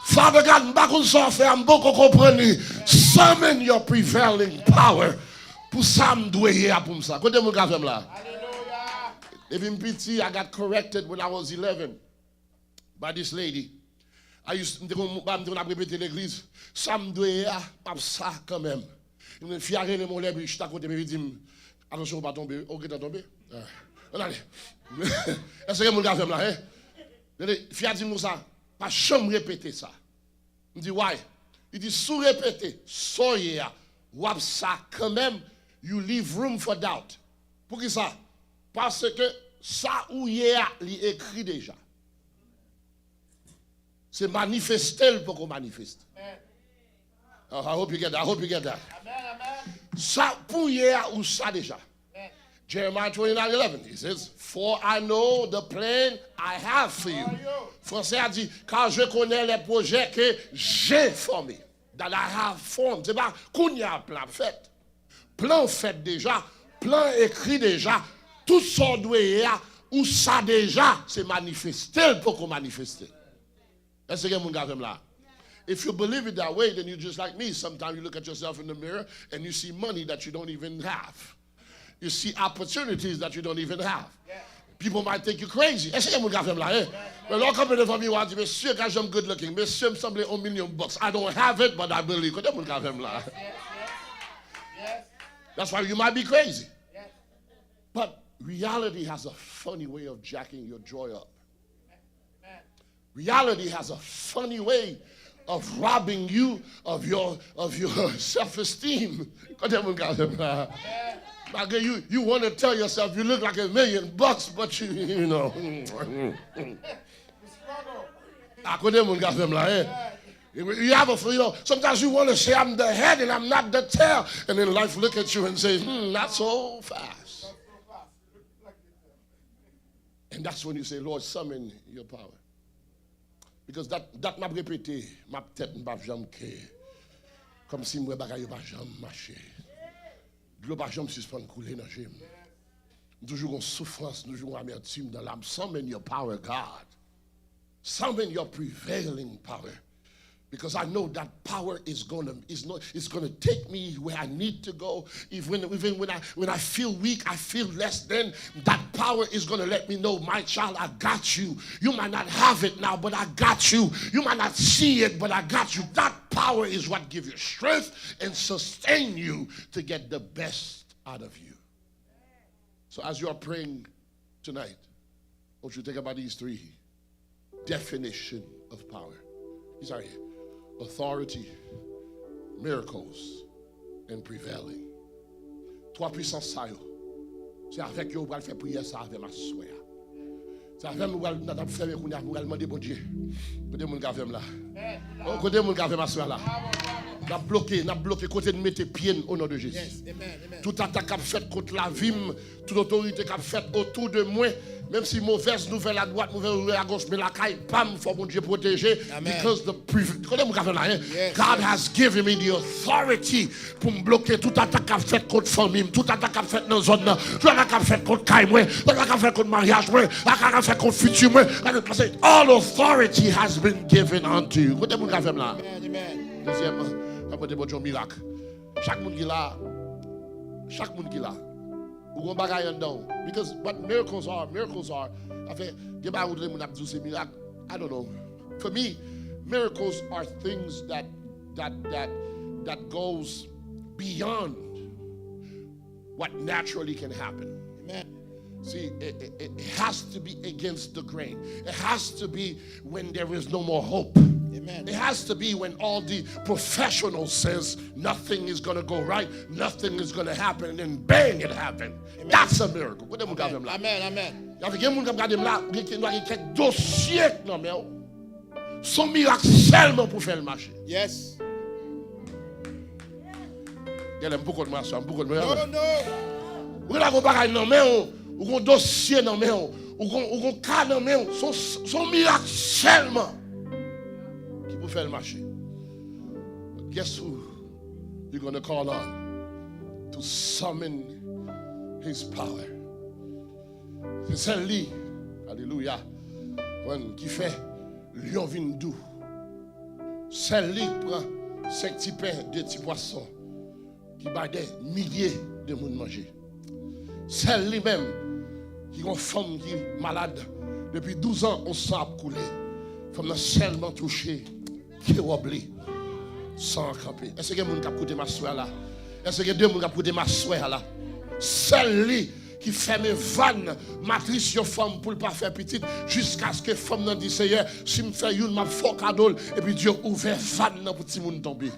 Father God, m pa konn sa w fè a, m poko konprann li. Summon your prevailing power. Pou sa m dwe ye a pou m sa. Kote moun ka fè m la? Depi m piti, I got corrected when I was eleven by this lady. I used, m te konn, m te konn ap repete legliz, sa m dwe ye a, m ap sa kanmenm. Fi a rele m yon lè, epi chita kote m, epi di m, "Atansyon, ou pa tonbe, ou gentan tonbe." Ah. Ann ale. Èske gen moun ka fè m la, en? Tande, fi a di m konsa, "Pa janm repete sa." M di, "Why?" Li di, "Si w repete sa w ye a, w ap sa kanmenm, you leave room for doubt." Poukisa? Paske sa ou ye a, li ekri deja. Se manifeste l poko manifeste. Oh, I hope you get that. I hope you get that. Sa pou w ye a, ou sa deja. Jeremiah twenty-nine eleven, he says, "For I know the plan I have for you." Fransè a di, "Car je connais les projets que j'ai formés." That I have formed. Se pa kounye a plan ap fèt. Plan fèt deja, plan ekri deja. Tout sa w dwe ye a, ou sa deja, se manifeste l poko manifeste. Èske gen moun k avè m la? If you believe it that way, then you just like me. Sometimes you look at yourself in the mirror and you see money that you don't even have. You see opportunities that you don't even have. People might think you crazy. Èske gen moun k avè m la, en? Men lè w kanpe devan miwa, w di, "Mesye, gad jan m good looking. Mesye, m sanble on million bucks. I don't have it, but I believe." Kote moun k avè m la? That's why you might be crazy. But reality has a funny way of jacking your joy up. Reality has a funny way of robbing you of your, of your self-esteem. Kote moun k avè m la? Malgre you, you want to tell yourself you look like a million bucks, but you, you know. Ah, kote moun k avè m la, en? You have a, you know, sometimes you want to say, "I'm the head and I'm not the tail." And then life look at you and say, "Hmm, not so fast." And that's when you say, "Lord, summon your power." Because that, that m ap repete, m ap tèt, m p ap janm ke. Kòmsi m wè bagay yo pa janm mache. Dlo pa janm sispann koule nan je m. M toujou gon soufrans, m toujou gon amètim nan lam. Summon your power, God. Summon your prevailing power. Because I know that power is gonna, is not, is gonna take me where I need to go. Even, even when I, when I feel weak, I feel less than, that power is gonna let me know, "My child, I got you. You might not have it now, but I got you. You might not see it, but I got you." That power is what give you strength and sustain you to get the best out of you. So as you are praying tonight, I want you to think about these three definition of power. These are here. Authority, miracles, and prevailing. Twa pwisans sa yo, se avèk yo ou pral fè priyè sa avè m aswè a. Se avè m ou pral, n ap fèmen kounye a, ou pral mande Bondye. Kote moun k avè m la? Oh, kote moun k avè m aswè a la? N ap bloke, n ap bloke kote n mete pye n, o non de Jezi. Tout atak k ap fèt kont lavi m, tout otorite k ap fèt otou de mwen, menm si movèz nouvèl adwat, movèz nouvèl agoch, men lakay pa m, fò Bondye pwoteje. Because the pre-, kote moun k avè m la, en? God has given me the authority pou m bloke tout atak k ap fèt kont fanmi m, tout atak k ap fèt nan zòn nan, tout atak k ap fèt kont kay mwen, tout atak k ap fèt kont maryaj mwen, atak k ap fèt kont fiti mwen. Paske all authority has been given unto you. Kote moun k avè m la? Dezyèm, n ap mande Bondye yon mirak. Chak moun ki la, chak moun ki la, ou gon bagay anndan w. Because what miracles are, miracles are, anfen, gen bagay ou tande moun ap di w se mirak. I don't know. For me, miracles are things that, that, that, that goes beyond what naturally can happen. See, it, it, it has to be against the grain. It has to be when there is no more hope. It has to be when all the professional says nothing is gonna go right, nothing is gonna happen, and then bang, it happened. That's a miracle. Kote moun k avè m la? Amen, amen. Gen moun k ap gade m la, ou gen, gen kèk dosye nan men w. Se yon mirak sèlman pou fè l mache. Genlè m pou kont mwen aswè a, m pou kont mwen. Ou gen la gon bagay nan men w, ou gon dosye nan men w, Ou gon, ou gon ka nan men w, se yon, se yon mirak sèlman ki pou fè l mache. But guess who you're gonna call on to summon his power? Se sèl li, alelouya, ki fè lyon vin dou. Sèl li k pran senk ti pen, de ti pwason, ki bay dè milye de moun manje. Sèl li menm ki gon fanm ki malad depi douz an, yon san ap koule. Fanm nan sèlman touche pye wòb li, san an kanpe. Èske gen moun k ap koute m aswè a la? Èske gen de moun k ap koute m aswè a la? Sèl li ki fèmen vàn matris yon fanm pou l pa fè pitit, jiskaske fanm nan di, Seyè, si m fè youn, m ap fè w kado l. Epi Dye ouvè vàn nan pou timoun tonbe.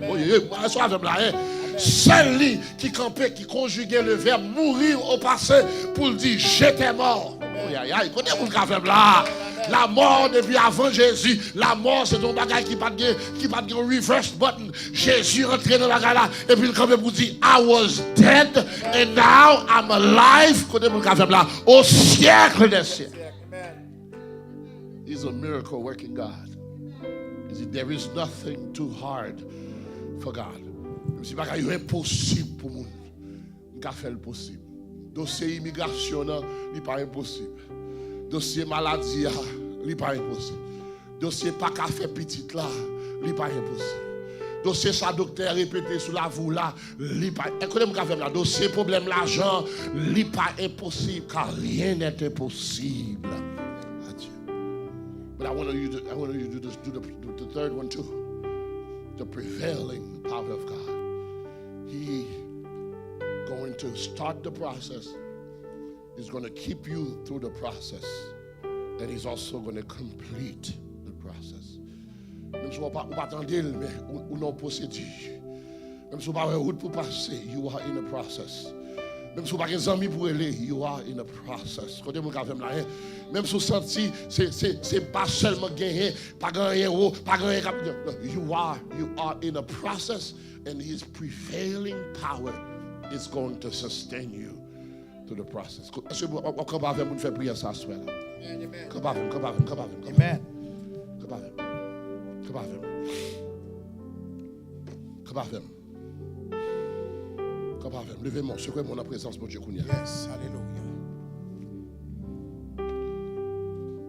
Oye, oye, rete avè m la, en. Sèl li ki kanpe, ki konjige le vèb mourir au passé pou l di, J'étais mort. Oye, ay, ay, kote moun k avè m la? Lanmò, depi avan Jezi, lanmò se te yon bagay ki pa t gen, ki pa t gen reverse button. Jezi rantre nan bagay la, epi l kanpe pou di, I was dead, and now I'm alive. Kote moun k avè m la? Au siècle des siècles. He's a miracle working God. He said, there is nothing too hard for God. Menm si bagay yo enposib pou moun, m ka fè l posib. Dosye imigrasyon an, li pa enposib. Dosye maladi a, li pa enposib. Dosye pa ka fè pitit la, li pa enposib. Dosye sa doktè a repete sou lavi w la, li pa, kote moun k avè m la? Dosye pwoblèm lajan, li pa enposib, car rien n'est impossible à Dieu. But I want you to, I want you to do, this, do the, do the third one too. The prevailing power of God. He going to start the process. He's going to keep you through the process. And he's also going to complete the process. Menm si w pa, ou pa tande l, men ou, ou nan pwosedi. Menm si w pa wè wout pou pase, you are in a process. Menm si w pa gen zanmi pou rele, you are in a process. Kote moun k avè m la, en? Menm si w santi se, se, se pa sèlman genyen, pa gen anyen wo, pa gen anyen k ap, no, no, you are, you are in a process, and his prevailing power is going to sustain you through the process. Èske w ap, w ap kanpe avè m pou n fè priyè sa aswè la? Kanpe avè m, kanpe avè m, kanpe avè m, kanpe avè m. Kanpe avè m. Kanpe avè m. Kanpe avè m. Kanpe avè m. Leve men w, sekwe men w nan prezans Bondye kounye a. Yes, alelouya.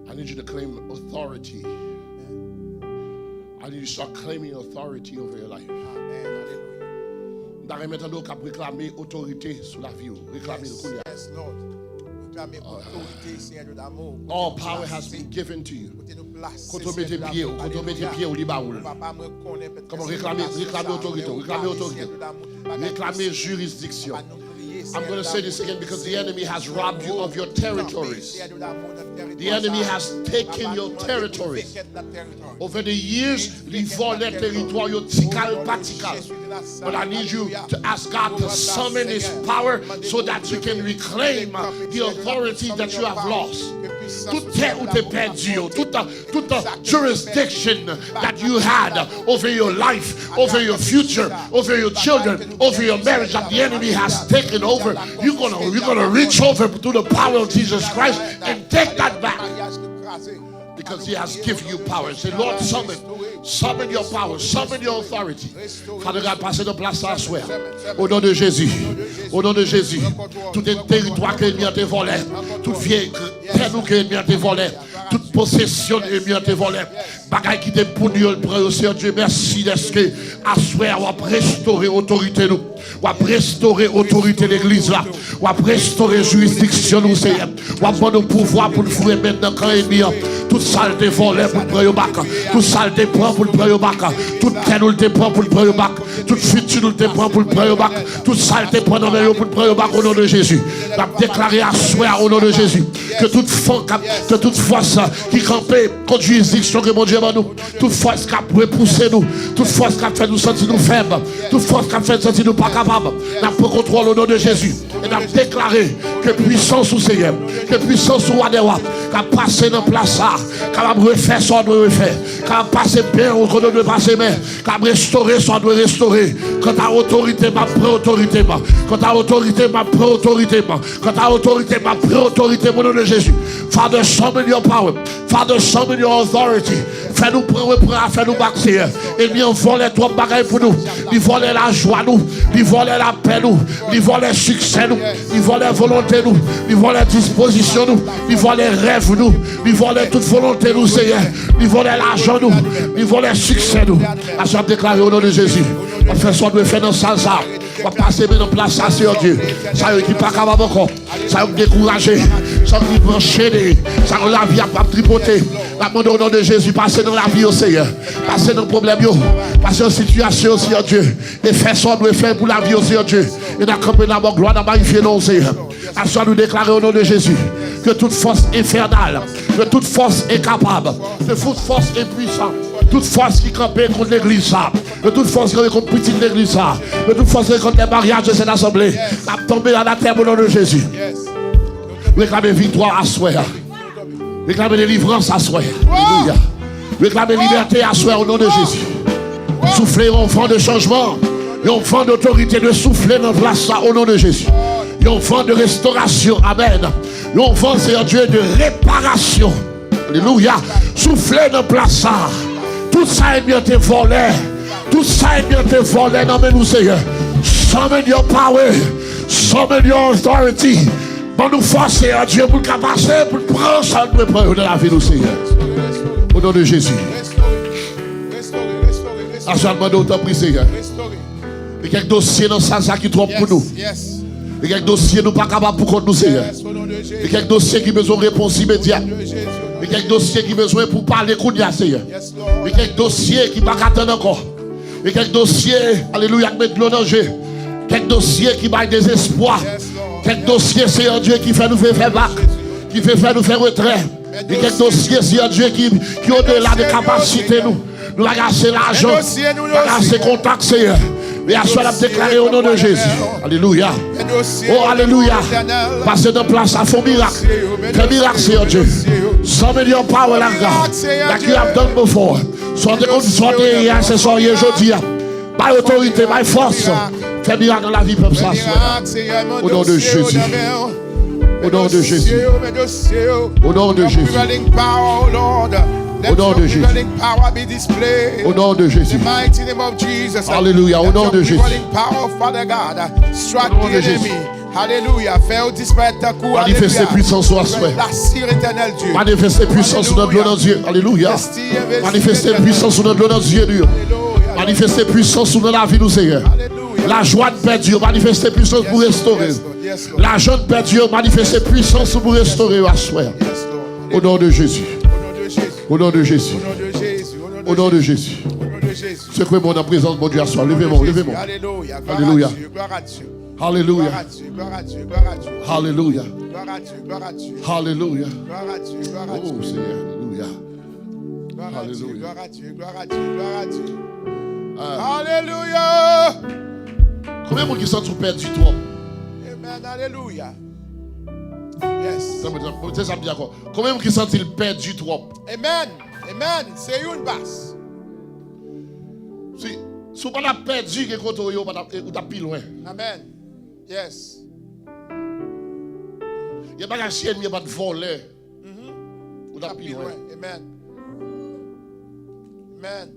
I need you to claim authority. I need you to start claiming authority over your life. Amen. Alelouya. M ta renmen tande w k ap reklame otorite sou lavi w. Reklame l kounye a. Yes, Lord. Reklame otorite, Seyè Dye damou. All power has been given to you. Kote w mete pye w, kote w mete pye w, li ba ou l. Kòman reklame, reklame otorite w, reklame otorite w. Reklame jiridiksyon. I'm going to say this again because the enemy has robbed you of your territories. The enemy has taken your territories. Over the years, li vòlè teritwa yo ti kal pa ti kal. But I need you to ask God to summon his power so that you can reclaim the authority that you have lost. Tout tè ou te pèdi yo, tout, tout jurisdiction that you had over your life, over your future, over your children, over your marriage that the enemy has taken over. You're gonna, you're gonna reach over through the power of Jesus Christ and take that back. Because he has given you power. Say, Lord, summon, summon your power, summon your authority. Father God, pase nan plas la aswè. Au nom de Jésus. Au nom de Jésus. Tout teritwa ke ènmi an te vòlè, tout vye tè nou ke ènmi an te vòlè, tout posesyon ènmi an te vòlè, bagay ki te pou nou yo, l pran yo, Seyè Dye, mèsi dèske aswè a w ap restore otorite nou. W ap restore otorite legliz la. W ap restore jiridiksyon nou, Seyè. W ap ban nou pouvwa pou n foure men n nan kan ènmi an. Tout sa l te vòlè pou n pran yo bak. Tout sa l te pran pou n pran yo bak. Tout tè nou l te pran pou n pran yo bak. Tout fiti nou l te pran pou n pran yo bak. Tout sa l te pran nan men yo pou n pran yo bak, o non de Jezi. N ap deklare aswè a, o non de Jezi, ke tout fò k ap, ke tout fòs ki kanpe kont jiridiksyon ke Bondye ban nou, tout fòs k ap repouse nou, tout fòs k ap fè nou santi nou fèb, tout fòs k ap fè nou santi nou pa kapab, n ap pran kontwòl o non de Jezi. E n ap deklare ke pwisans ou, Seyè, ke pwisans ou, Wa dè wa, k ap pase nan plas sa, kapab refè sa w dwe refè, kapab pase men ou kote w dwe pase men, kapab restore sa w dwe restore. Kanta otorite m, m ap pran otorite m. Kanta otorite m, m ap pran otorite m. Kanta otorite m, m ap pran otorite m, o non de Jezi. Father, summon your power. Father, summon your authority. Fè nou pran, repran afè nou bak, Seyè. Ènmi an vòlè twòp bagay pou nou. Li vòlè lajwa nou. Li vòlè lapè nou. Li vòlè siksè nou. Li vòlè volonte nou. Li vòlè dispozisyon nou. Li vòlè rèv nou. Li vòlè tout volonte nou, Seyè. Li vòlè lajan nou. Li vòlè siksè nou. Aswè, m ap deklare, o non de Jezi, w ap fè sa w dwe fè nan sal sa. W ap pase men nan plas sa, Seyè Dye. Sa yo ki pa kapab ankò. Sa yo k dekouraje, sa yo ki pran chede, sa yo lavi ap, ap tripote. N ap mande o non de Jezi, pase nan lavi yo, Seyè. Pase nan pwoblèm yo. Pase nan sitiyasyon yo, Seyè Dye. E fè sa w dwe fè pou lavi yo, Seyè Dye. E n a kanpe nan bò glwa, n a magnifye non w, Seyè. Aswè nou deklare o non de Jezi ke tout fòs enfènal, ke tout fòs enkapab, ke tout fòs enpwisan, tout fòs ki kanpe kont legliz sa, de tout fòs ki kanpe kont pitit legliz sa, de tout fòs ki kanpe kont lè maryaj de sèt asanble, n ap tonbe ann atè o non de Jezi. Reklame viktwa aswè a. Reklame delivrans aswè a. Alelouya. Reklame libète aswè a o non de Jezi. Soufle yon van de chanjman, yon van dotorite dwe soufle nan plas sa o non de Jezi. Yon van de restorasyon. Amèn. Yon van, Seyè Dye, de reparasyon. Alelouya. Soufle nan plas sa. Tout sa ènmi an te vòlè, tout sa ènmi an te vòlè nan men nou, Seyè. Summon your power. Summon your authority. Ban nou fòs, Seyè Dye, pou n ka pase, pou n pran sa n dwe pran yo nan lavi nou, Seyè. O non de Jezi. Aswè a, n mande w, tanpri, Seyè. E kèk dosye nan sal sa ki twòp pou nou. E kèk dosye nou pa kapab pou kont nou, Seyè. E kèk dosye ki bezwen repons imedya. E kèk dosye ki bezwen pou pale kounye a, Seyè. E kèk dosye ki pa ka tann ankò. E kèk dosye, alelouya, k met dlo nan je. Kèk dosye ki bay dezespwa. Kèk dosye, Seyè Dye, ki fè nou vle fè bak, ki vle fè nou fè retrè. Gen kèk dosye, Seyè Dye, ki, ki odela de kapasite nou. Nou pa gen ase lajan, nou pa gen ase kontak, Seyè. E aswè n ap deklare o non de Jezi. Alelouya. O, alelouya. Pase nan plas sa, fè yon mirak. Fè mirak, Seyè Dye. Summon your power, Lord God, like you have done before. Sa w te konn, sa w te ye yè, se sa w ye jodi a. Bay otorite, bay fòs. Fè mirak nan lavi pèp sa aswè a. O non de Jezi. O non de Jezi. O non de Jezi. O non de Jezi. O non de Jezi. Alelouya. O non de Jezi. O non de Jezi. Alelouya. Fè yo disparèt tankou, manifeste pwisans ou aswè. Manifeste pwisans ou nan dlo nan zye. Alelouya. Manifeste pwisans ou nan dlo nan zye nou yo. Manifeste pwisans ou nan lavi nou, Seyè. Lajwa n pèdi yo, manifeste pwisans pou restore yo. Lajan n pèdi yo, manifeste pwisans ou pou restore yo aswè. O non de Jezi. O non de Jezi. O non de Jezi. Sekwe men w nan prezans Bondye aswè. Leve men w, leve men w. Alelouya. Alelouya. Alelouya. Alelouya. Oh, Seyè, alelouya. Alelouya. Alelouya. Konbyen moun ki santi w pèdi twòp? Amen. Alelouya. Yes. Tanpri, tanpri, se sa m di ankò. Konbyen moun ki santi l pèdi twòp? Amen. Amen. Se youn, pas. Si, si w pa t ap pèdi gen kote w ye, w pa t ap, ou t ap pi lwen. Amen. Yes. Gen bagay si ènmi an pa t vòlè, ou t ap pi lwen. Amen. Amen.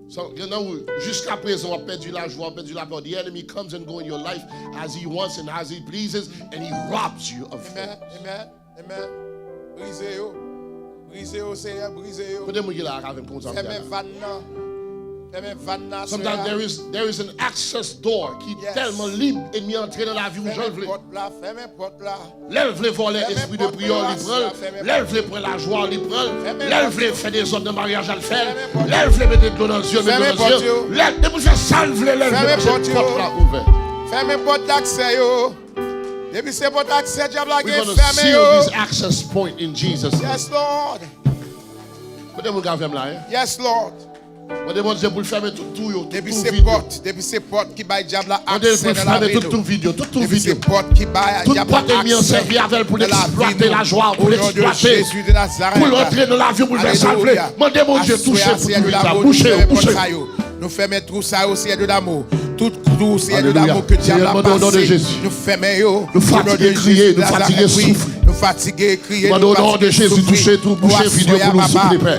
So, gen nan ou, jiska prezan w ap pèdi lajwa, w ap pèdi lapè. The enemy comes and go in your life as he wants and as he pleases, and he robs you of things. Amen. Amen. Amen. Brize yo. Brize yo, Seyè, brize yo. Kote moun ki la a ka avè m konsa m di a la? Fèmen vàn nan. Fèmen vàn nan, Seyè. Sometimes there is, there is an access door ki tèlman lib, ènmi an antre nan lavi w jan l vle. Fèmen pòt la, fèmen pòt la. Lè l vle vòlè espri de priyè w, li pran l. Lè l vle pran lajwa w, li pran l. Lè l vle fè dezòd nan maryaj, al fè l. Lè l vle mete dlo nan zye, mete dlo nan zye. Lè, depi l fè sa l vle, lè l vle mache, pòt la ouvè. Fèmen pòt daksè yo. Depi se pòt aksè dyab la gen, fèmen yo. We're gonna seal this access point in Jesus' name. Yes, Lord. Kote moun k avè m la, hein? Yes, Lord. Mande Bondye pou l fèmen tout twou yo, tout twou vid yo. Depi se pòt, depi se pòt ki bay dyab la aksè nan lavi nou. Mande l pou l fèmen tout twou vid yo, tout twou vid yo. Depi se pòt ki bay dyab la aksè nan lavi nou. Tout pòt ènmi an sèvi avè l pou l eksplwate lajwa w, pou l eksplwate, pou l antre nan lavi w, pou l fè sa l vle. Mande Bondye touche pou twou vid la, bouche yo, bouche yo. Nou fèmen twou sa yo, Seyè de damou. Tout twou, Seyè de damou, ke dyab la pase. Nou fèmen yo. Nou fatige kriye, nou fatige soufri. Nou fatige kriye, nou fatige soufri.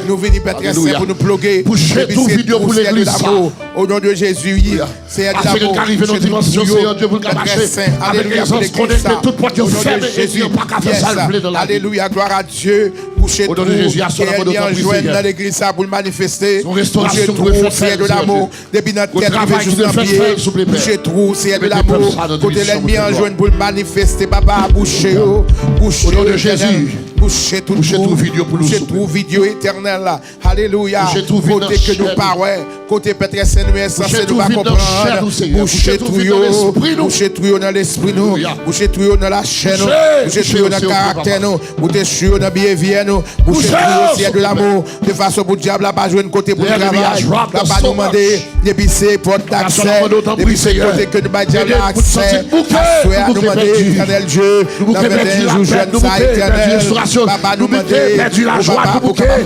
Nou vini Pè Trè Sen pou nou ploge. Bouche twou vid yo pou legliz sa. O non de Jezi, wi. Seyè de damou, bouche twou yo. Pè Trè Sen, alelouya, pou legliz sa. O non de Jezi, yes. Alelouya, glwa a Dye. Bouche twou ke ènmi an jwenn nan legliz sa pou l manifeste. Bouche twou, Seyè de damou. Depi nan tèt rive jous nan pye. Bouche twou, Seyè de damou. Kote lènmi an jwenn pou l manifeste, papa, bouche yo. Bouche yo, Etènèl. Bouche tout twou. Bouche twou vid yo, Etènèl. Alelouya. Kote ke nou pa wè. Kote Pè Trè Sen nou ensanse, nou pa konprann. Bouche twou yo. Bouche twou yo nan lespri nou. Bouche twou yo nan lachè nou. Bouche twou yo nan karaktè nou. Boute twou yo nan bihevior nou. Bouche twou yo, Seyè de damou. De fason pou dyab la pa jwenn kote pou l travay. Papa, nou mande, depi se pòt daksè, depi se kote ke nou bay dyab la aksè, aswè a nou mande, Etènèl Dye, nan venteyen jou jèn sa, Etènèl, papa, nou mande, o papa, pou kapab